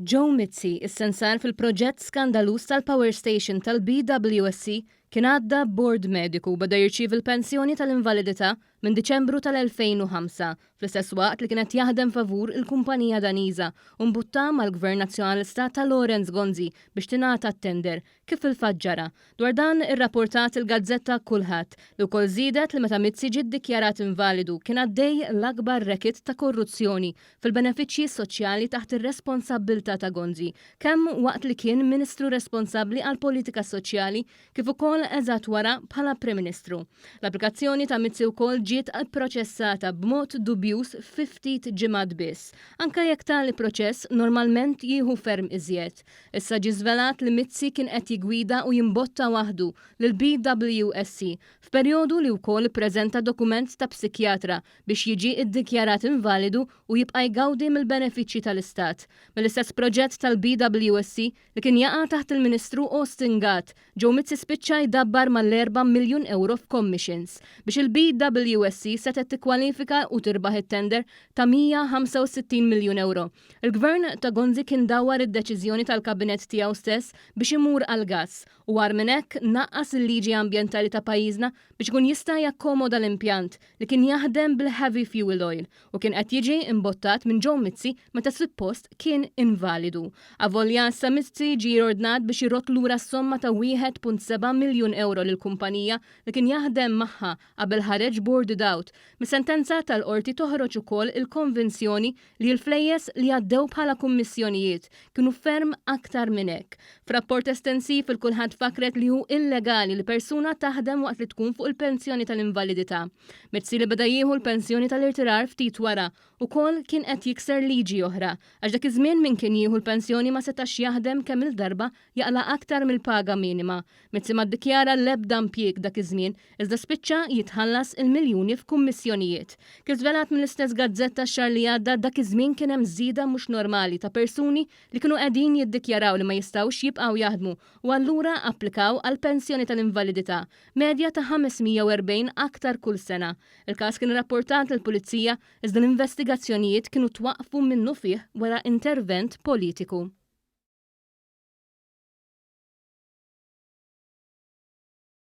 Joe Mizzi, is-sensar fil-proġett skandaluż tal-Power Station tal-BWSC, kien għadda bord mediku u beda jirċievi l-pensjoni tal-invalidità minn Diċembru tal-2005, fl-istess waqt li kien qed jaħdem favur il-kumpanija Daniża u mbuttat mal-Gvern Nazzjonalista ta' Lawrence Gonzi biex tingħata t-tender, kif fil-fatt ġara. Dwar dan irrapportat il-gazzetta Kullħadd, li wkoll żiedet li meta Mizzi ġie ddikjarat invalidu kien għaddej l-akbar racket ta' korruzzjoni fil-benefiċċji soċjali taħt ir-responsabbiltà ta' Gonzi, kemm waqt li kien Ministru responsabbli għall-Politika Soċjali kif ukoll eżatt wara bħala Prim Ministru. L-applikazzjoni ta' Mizzi wkoll ġiet ipproċessata b'mod dubjuż fi ftit ġimgħat biss, anke jekk tali proċess normalment jieħu ferm iżjed. Issa ġie żvelat li Mizzi kien qed jiggwida u jimbotta waħdu lill-BWSC f'perjodu li wkoll ippreżenta dokument ta' psikjatra biex jiġi ddikjarat invalidu u jibqa' jgawdi mill-benefiċċji tal-Istat. Mill-istess proġett tal-BWSC li kien jaqa' taħt il-Ministru Austin Gatt, Joe Mizzi spiċċa jdabbar mal-erba' miljun ewro f'commissions biex il-BWSC setgħet tikkwalifika u tirbaħ it-tender ta' 165 miljun ewro. Il-Gvern ta' Gonzi kien dawwar id-deċiżjoni tal-Kabinett tiegħu stess biex imur għall-gass u agħar minn hekk naqqas il-liġi ambjentali ta' pajjiżna biex ikun jista' jakkomoda l-impjant li kien jaħdem bil-heavy fuel oil u kien qed jiġi imbottat minn Joe Mizzi meta suppost kien invalidu. Avolja issa Mizzi ġie ordnat biex irodd lura s-somma ta' 1.7 miljun ewro lill-kumpanija li kien jaħdem magħha qabel ħareġ boarded out, mis-sentenza tal-Qorti toħroġ ukoll il-konvinzjoni li l-flejjes li għaddew bħala kummissjonijiet kienu ferm aktar minn hekk. F'rapport estensiv il-Kulħadd fakkret li hu illegali li persuna taħdem waqt li tkun fuq il-pensjoni tal-invalidità. Mizzi li beda jieħu l-pensjoni tal-irtirar ftit wara ukoll kien qed jikser liġi oħra għax dak iż-żmien min kien jieħu l-pensjoni ma setax jaħdem kemm-il darba jaqla' aktar mill-paga minima. Mizzi ma ddikjara l-ebda impjieg dak iż-żmien iżda spiċċa jitħallas il-miljuni f'kummissjonijiet. Kif żvelat mill-istess gazzetta x-xahar li għadda, dak iż-żmien kien hemm żieda mhux normali ta' persuni li kienu qegħdin jiddikjaraw li ma jistgħux jibqgħu jaħdmu u allura applikaw għall-pensjoni tal-invalidità, medja ta' 540 aktar kull sena. Il-każ kien irrapportat lill-Pulizija iżda l-investigazzjonijiet kienu twaqqfu minnufih wara intervent politiku.